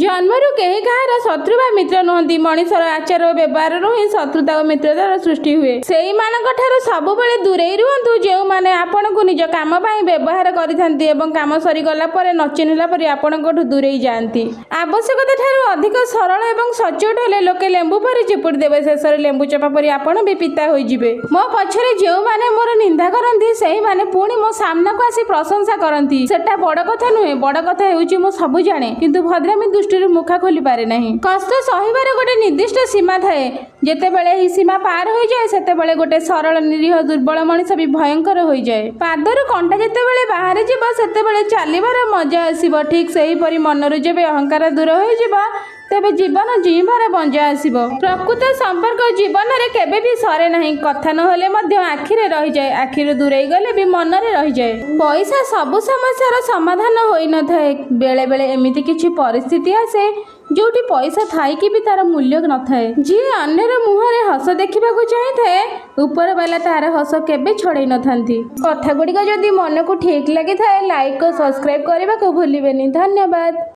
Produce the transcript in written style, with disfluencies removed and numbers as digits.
ଜନ୍ମରୁ କେହି କାହାର ଶତ୍ରୁ ବା ମିତ୍ର ନୁହନ୍ତି। ମଣିଷର ଆଚାର ଓ ବ୍ୟବହାରରୁ ହିଁ ଶତ୍ରୁତା ଓ ମିତ୍ରତାର ସୃଷ୍ଟି ହୁଏ। ସେଇମାନଙ୍କ ଠାରୁ ସବୁବେଳେ ଦୂରେଇ ରୁହନ୍ତୁ, ଯେଉଁମାନେ ଆପଣଙ୍କୁ ନିଜ କାମ ପାଇଁ ବ୍ୟବହାର କରିଥାନ୍ତି ଏବଂ କାମ ସରିଗଲା ପରେ ନ ଚିହ୍ନିଲା ପରି ଆପଣଙ୍କଠୁ ଦୂରେଇ ଯାଆନ୍ତି। ଆବଶ୍ୟକତା ଠାରୁ ଅଧିକ ସରଳ ଏବଂ ସଚ୍ଚୋଟ ହେଲେ ଲୋକେ ଲେମ୍ବୁ ପରି ଚିପୁଡ଼ି ଦେବେ। ଶେଷରେ ଲେମ୍ବୁ ଚୋପା ପରି ଆପଣ ବି ପିତା ହୋଇଯିବେ। ମୋ ପଛରେ ଯେଉଁମାନେ ମୋର ନିନ୍ଦା କରନ୍ତି, ସେଇମାନେ ପୁଣି ମୋ ସାମ୍ନାକୁ ଆସି ପ୍ରଶଂସା କରନ୍ତି। ସେଟା ବଡ଼ କଥା ନୁହେଁ। ବଡ଼ କଥା ହେଉଛି, ମୁଁ ସବୁ ଜାଣେ, କିନ୍ତୁ ଭଦ୍ରାମି ଦୃଷ୍ଟିରୁ ମୁଖା ଖୋଲି ପାରେ ନାହିଁ। କଷ୍ଟ ସହିବାର ଗୋଟେ ନିର୍ଦ୍ଦିଷ୍ଟ ସୀମା ଥାଏ। ଯେତେବେଳେ ଏହି ସୀମା ପାର ହୋଇଯାଏ, ସେତେବେଳେ ଗୋଟେ ସରଳ, ନିରୀହ, ଦୁର୍ବଳ ମଣିଷ ବି ଭୟଙ୍କର ହୋଇଯାଏ। ପାଦରୁ କଣ୍ଟା ଯେତେବେଳେ ବାହାରି ଯିବ, ସେତେବେଳେ ଚାଲିବାର ମଜା ଆସିବ। ଠିକ୍ ସେହିପରି ମନରୁ ଯେବେ ଅହଙ୍କାର ଦୂର ହୋଇଯିବ, ତେବେ ଜୀବନ ଜିଇଁବାର ମଜା ଆସିବ। ପ୍ରକୃତ ସମ୍ପର୍କ ଜୀବନରେ କେବେ ବି ସରେ ନାହିଁ। କଥା ନହେଲେ ମଧ୍ୟ ଆଖିରେ ରହିଯାଏ। ଆଖିରୁ ଦୂରେଇ ଗଲେ ବି ମନରେ ରହିଯାଏ। ପଇସା ସବୁ ସମସ୍ୟାର ସମାଧାନ ହୋଇନଥାଏ। ବେଳେ ବେଳେ ଏମିତି କିଛି ପରିସ୍ଥିତି ଆସେ, ଯୋଉଠି ପଇସା ଥାଇକି ବି ତାର ମୂଲ୍ୟ ନଥାଏ। ଯିଏ ଅନ୍ୟର ମୁହଁରେ ହସ ଦେଖିବାକୁ ଚାହିଁଥାଏ, ଉପରବାଲା ତାର ହସ କେବେ ଛଡ଼େଇ ନଥାନ୍ତି। କଥା ଗୁଡ଼ିକ ଯଦି ମନକୁ ଠିକ୍ ଲାଗିଥାଏ, ଲାଇକ୍ ଓ ସବସ୍କ୍ରାଇବ୍ କରିବାକୁ ଭୁଲିବେନି। ଧନ୍ୟବାଦ।